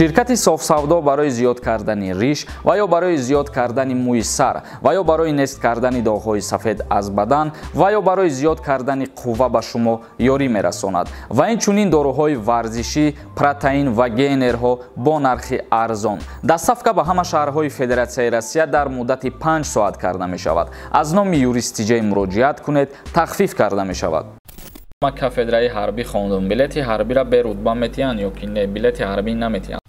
Ширкати Софсавдо барои зиёд кардани риш ва ё барои зиёд кардани мӯи сар ва ё барои нест кардани доғҳои сафед аз бадан ва ё барои зиёд кардани қувва ба шумо ёрӣ мерасонад ва инчунин доруҳои варзишӣ, протеин ва гейнерҳо бо нархи арзон. Доставка ба ҳама шаҳрҳои Федератсияи Россия дар муддати 5 соат карда мешавад. Аз номи юрист Тиҷей муроҷиат кунед, тахфиф карда мешавад. Ман кафедраи ҳарбӣ хондум. Билети ҳарбиро бе рутба метиҳанд ё ки не? Билети ҳарбӣ наметиҳанд.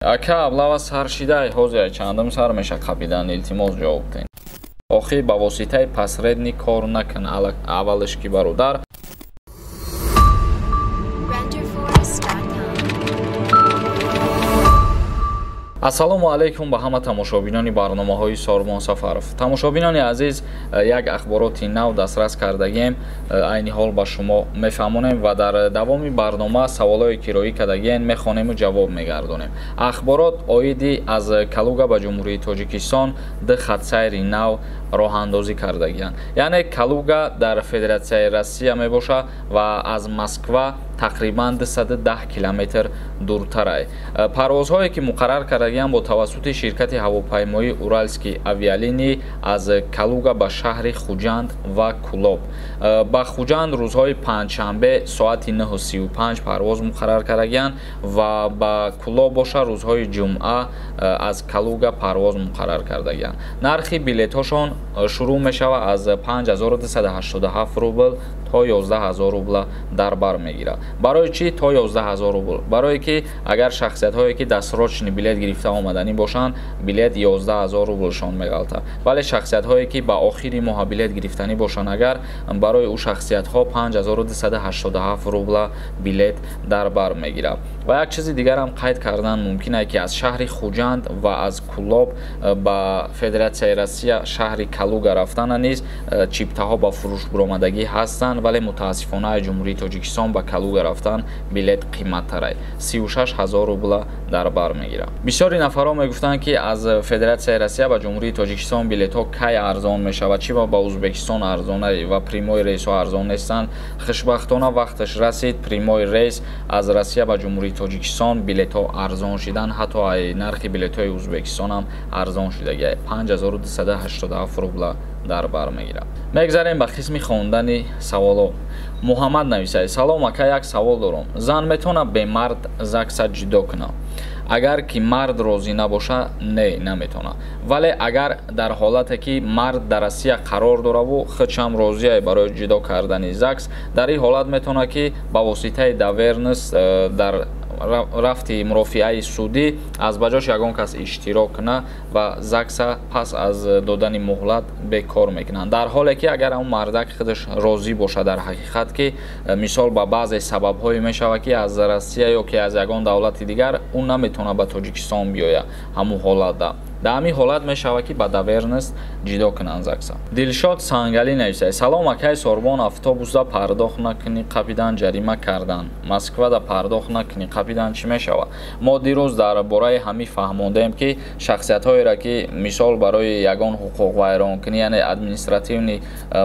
Ака, облава сар шидай, ҳозир чандум сар меша қапидан, илтимос ҷавоб тен. Охи ба воситаи посредник кор накун, аввалш ки бародар. Ассалому алайкум ба ҳама тамошобинони барномаҳои Сорбон Сафаров. Тамошобинони азиз, як ахбороти нав дастрас кардагием, айни ҳол ба шумо мефаҳмонем ва дар давоми барнома саволҳое ки роӣ кардагиен мехонему ҷавоб мегардонем. Ахборот оиди аз Калуга ба Ҷумҳурии Тоҷикистон ду хатсайри нав роҳандозӣ кардагиянд. Яъне Калуга дар Федератсияи Россия мебошад ва аз Москва тақрибан 210 километр дуртарай. Парвозҳое ки муқаррар кардагиянд бо тавассути ширкати ҳавопаймоии Уральский авиалинии аз Калуга ба шаҳри Хуҷанд ва Кулоб. Ба Хуҷанд рӯзҳои панҷшанбе соати 9:35 парвоз муқаррар кардагиянд ва ба Кулоб боша рӯзҳои ҷумъа аз Калуга парвоз муқаррар кардагиянд. Нархи билетҳошон шурӯъ мешавад аз 5287 рубл то 11000 рубла дар бар мегирад. Барои чӣ то 11000 рубл? Барое ки агар шахсиятҳое ки дастрочни билет гирифта омаданӣ бошанд, билет 11000 рублшон меғалтад. Вале шахсиятҳое ки ба охири моҳа билет гирифтанӣ бошанд, агар барои ӯ шахсиятҳо 5287 рубла билет дар бар мегирад. Ва як чизи дигарам қайд кардан мумкин аст ки аз шаҳри Хуҷанд ва аз Кулоб ба Федератсияи Россия шаҳри Калуга рафтана низ чиптаҳо ба фурӯш буромадагӣ ҳастанд, вале мутаассифона аз Ҷумҳурии Тоҷикистон ба Калуга рафтан билет қиматтарай, 36000 рубла дар бар мегирад. Бисёри нафарҳо мегуфтанд ки аз Федератсияи Россия ба Ҷумҳурии Тоҷикистон билетҳо кай арзон мешавад, чӣ ба Ӯзбекистон арзона ва прямой рейсҳо арзон нестанд. Хушбахтона вақташ расид, прямой рейс аз Россия ба Ҷумҳурии Тоҷикистон билетҳо арзон шидан, ҳатто нархи билетҳои Ӯзбекистон ҳам арзон шидагиай, 5287 рубла дар бар мегирад. Мегзарем ба қисми хондани саволҳо. Муҳаммад нависад: салом ака, як савол дорам. Зан метавонад бе мард ЗАГСа ҷудо кунад? Агар ки мард розӣ набошад, не, наметавонад. Вале агар дар ҳолате ки мард дар Россия қарор дораву худшам розиай барои ҷудо кардани ЗАГС, дар ин ҳолат метавонад ки ба воситаи доверенность дар рафти мурофиаи судӣ аз ба ҷош ягон кас иштирок кунад ва ЗАГСа пас аз додани муҳлат бекор мекунанд. Дар ҳоле ки агар он мардак худаш розӣ бошад, дар ҳақиқат ки мисол ба баъзе сабабҳое мешавад ки аз Россия ё ки аз ягон давлати дигар ӯ наметавонад ба Тоҷикистон биёяд, ҳамун ҳолатда дар ҳамин ҳолат мешавад ки ба доверенность ҷудо кунанд ЗАГСа. Дилшод Сангалӣ нависад: салом акай Сорбон, автобусда пардохт накунӣ қапидан ҷарима кардан, Москвада пардохт накунӣ қапидан чӣ мешавад? Мо дирӯз дар бораи ҳамин фаҳмондем ки шахсиятҳоеро ки мисол барои ягон ҳуқуқвайронкунӣ, яъне административный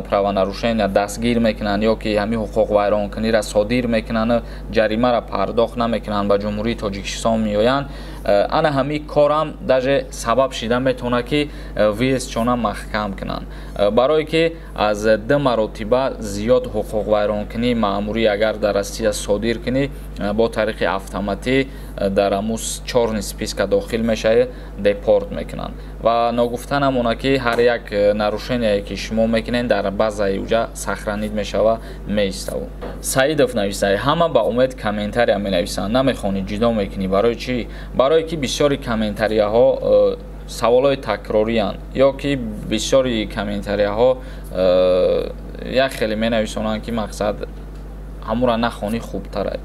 правонарушения дастгир мекунанд ё ки ҳамин ҳуқуқвайронкуниро содир мекунанд, ҷаримаро пардохт намекунанд, ба Ҷумҳурии Тоҷикистон меоянд. Ана ҳамин корам даже сабаб шида метавонад ки въездшона маҳкам кунанд, барое ки аз ду маротиба зиёд ҳуқуқвайронкунии маъмурӣ агар дар Россия содир кунӣ, бо тариқи автоматӣ дар ҳамун чёрный списка дохил мешавӣ, депорт мекунанд. Ва ногуфта намонад ки ҳар як нарушение ки шумо мекунед дар базаи уҷа сохранить мешава, меиставу. Саидов нависад: ҳама ба умед комментария менависанд, намехонӣ ҷудо мекунӣ. Барои чӣ? Барое ки бисёри комментарияҳо саволҳои такрориянд ё ки бисёри комментарияҳо як хеле менависонанд ки мақсад ҳамура нахонӣ хубтарай.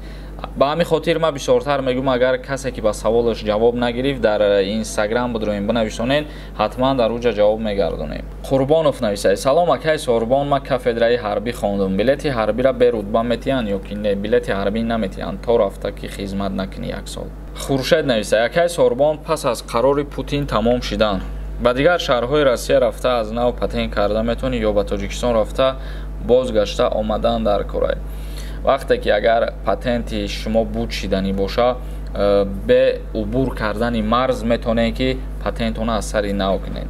Ба ҳамин хотир ман бисёртар мегӯям, агар касе ки ба саволаш ҷавоб нагирифт, дар Инстаграм бидроем бинависонед, ҳатман дар уҷа ҷавоб мегардонем. Қурбонов нависад: салом акай Сорбон, ман кафедраи ҳарбӣ хондум. Билети ҳарбиро бе рутба метиҳанд ё ки не? Билети ҳарбӣ наметиҳанд то рафта ки хизмат накунӣ як сол. Хуршед нависад: акай Сорбон, пас аз қарори Путин тамом шидан ба дигар шаҳрҳои Россия рафта аз нав патент карда метавонӣ ё ба Тоҷикистон рафта бозгашта омадан дар корай? Вақте ки агар патенти шумо буд шиданӣ боша, Бе убур кардани марз метавонед, ки патентона аз сари нав кунед,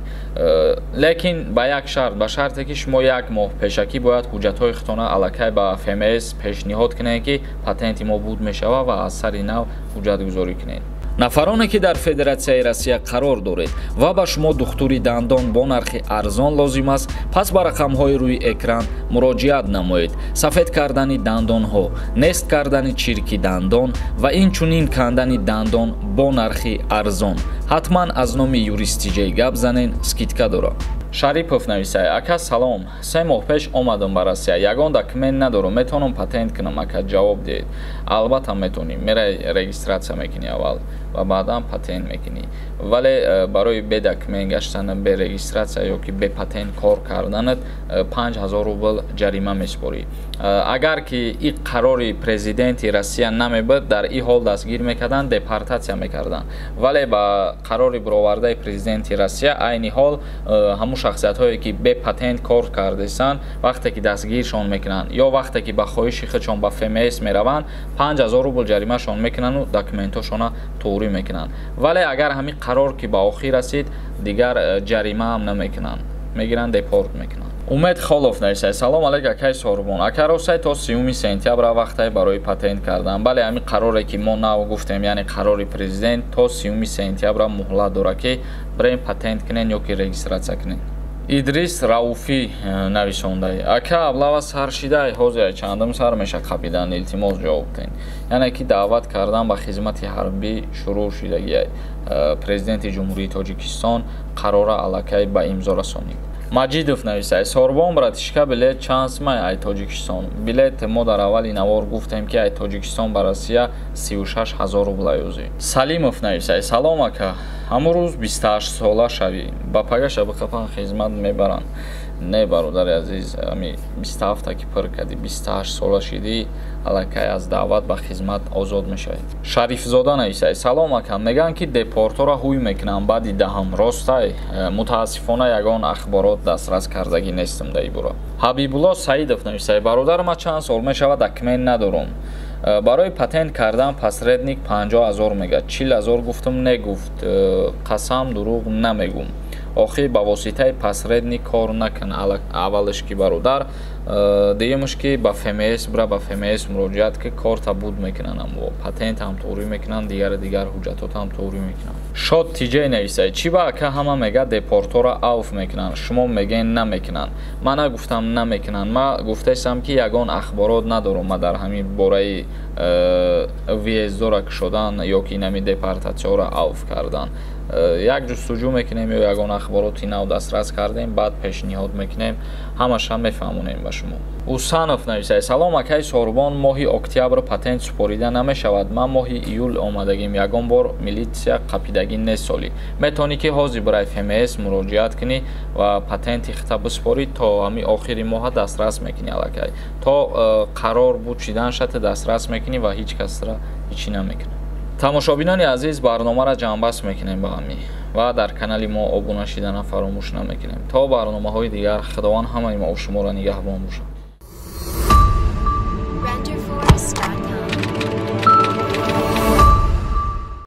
лекин ба як шарт, ба шарте ки шумо як моҳ пешакӣ бояд ҳуҷҷатҳои худтона аллакай ба ФМС пешниҳод кунед, ки патенти мо буд мешавад, ва аз сари нав ҳуҷҷатгузорӣ кунед. Нафароне, ки дар Федератсияи Россия қарор доред ва ба шумо духтури дандон бо нархи арзон лозим аст, пас ба рақамҳои рӯи экран муроҷиат намоед. Сафед кардани дандонҳо, нест кардани чирки дандон ва инчунин кандани дандон бо нархи арзон. Ҳатман аз номи Юристиҷей гап занен, скидка дорад. Шарипов нависай: «Ака, салом, 3 моҳ пеш омадам ба Россия, ягон документ надорам, метавонам патент кунам? Ака, ҷавоб диҳед». Албатта метавонӣ. Мерай, регистрация мекунӣ аввал ва баъдан патент мекунӣ. Вале барои бе документ гаштан, бе регистрация ё ки бе патент кор карданат 5000 рубл ҷарима месупорӣ. Агар ки и қарори президенти Россия намебуд, дар ин ҳол дастгир мекарданд, депортатсия мекарданд. Вале ба қарори баровардаи президенти Россия айни ҳол ҳамун шахсиятҳое, ки бе патент кор кардесанд, вақте ки дастгиршон мекунанд ё вақте ки ба хоҳиши худшон ба ФМС мераванд, 5000 рубл ҷаримашон мекунанду документҳошона туғрӣ мекунанд. Вале агар ҳамин қарор ки ба охир расид, дигар ҷарима ҳам намекунанд, мегиранд, депорт мекунанд. Умед Холов нависад: «Салом алейк, акай Сорбон. Ака, ростай, то 30 сентябра вақтай барои патент кардан?» Бале, ҳамин қароре, ки мо нав гуфтем, яъне қарори президент, то 30 сентябра муҳлат дорад, ки бирем патент кунен ё ки регистрация кунен. Идрис Рауфӣ нависондай: «Ака, облава сар шидай? Ҳозир чандум сар меша қапидан? Илтимос, ҷавоб тен». Яъне ки даъват кардан ба хизмати ҳарбӣ шурӯъ шидагиай. Президенти Ҷумҳурии Тоҷикистон қарора аллакай ба имзо расонид. Маҷидов нависай: «Сорбон, братишка, билет чанд сумай ай Тоҷикистон?» Билет мо дар аввали навор гуфтем, ки ай Тоҷикистон ба Россия 36 000 рубла ёзӣ. Салимов нависай: «Салом, ака, ҳамун рӯз 28 сола шавӣ, ба пагаша биқапан, хизмат мебаранд?» Не, бародари азиз, ами 27-та ки пур кардӣ, 28 сола шидӣ, аллакай аз даъват ба хизмат озод мешавӣ. Шарифзода нависай: «Салом, ака, мегӯянд, ки депортҳоро ҳуй мекунанд баъди 10-ум, ростай?» Мутаассифона, ягон ахборот дастрас кардагӣ нестам дар ин бора. Ҳабибулло Саидов нависай: «Бародар, ма чанд сол мешавад, документ надорам. Барои патент кардан посредник 50 000 мегӯяд, 40 000 гуфтам, не гуфт. Қасам, дурӯғ намегӯм». Охир ба воситаи посредник кор накун аввалаш ки, бародар. Дуюмаш ки ба ФМС бира, ба ФМС муроҷиат, ки корта буд мекунанд, патент ҳам туғрӣ мекунанд, дигари дигар ҳуҷҷатот ҳам туғрӣ мекунанд. Шод Тиҷей нависай: «Чӣ ба, ака, ҳама мега, депортҳоро авф мекунанд, шумо мегӯен, намекунанд?» Ман нагуфтам намекунанд, ма гуфтаистам, ки ягон ахборот надорам ма дар ҳамин бораи въездора кушодан ё ки инами депортатсияҳоро авф кардан. Як ҷустуҷӯ мекунем ё ягон ахбороти нав дастрас кардем, баъд пешниҳод мекунем, ҳамаша мефаҳмонем ба шумо. Усанов нависад: «Салом, акаи Сорбон, моҳи октябр патент супорида намешавад? Ман моҳи июл омадагим, ягон бор милитсия қапидагӣ нест солӣ». Метавонӣ, ки ҳозир барои ФМС муроҷиат кунӣ ва патенти хита бисупорӣ, то ҳами охири моҳа дастрас мекунӣ. Аллакай то қарор буд шидан шата дастрас мекунӣ ва ҳеҷ касра ҳечӣ намекунад. Тамошобинони азиз, барномаро ҷамъбаст мекунем ба ҳамин ва дар канали мо обуна шидана фаромӯш намекунем. То барномаҳои дигар, Худованд ҳамаи мо шуморо нигаҳбон бошад.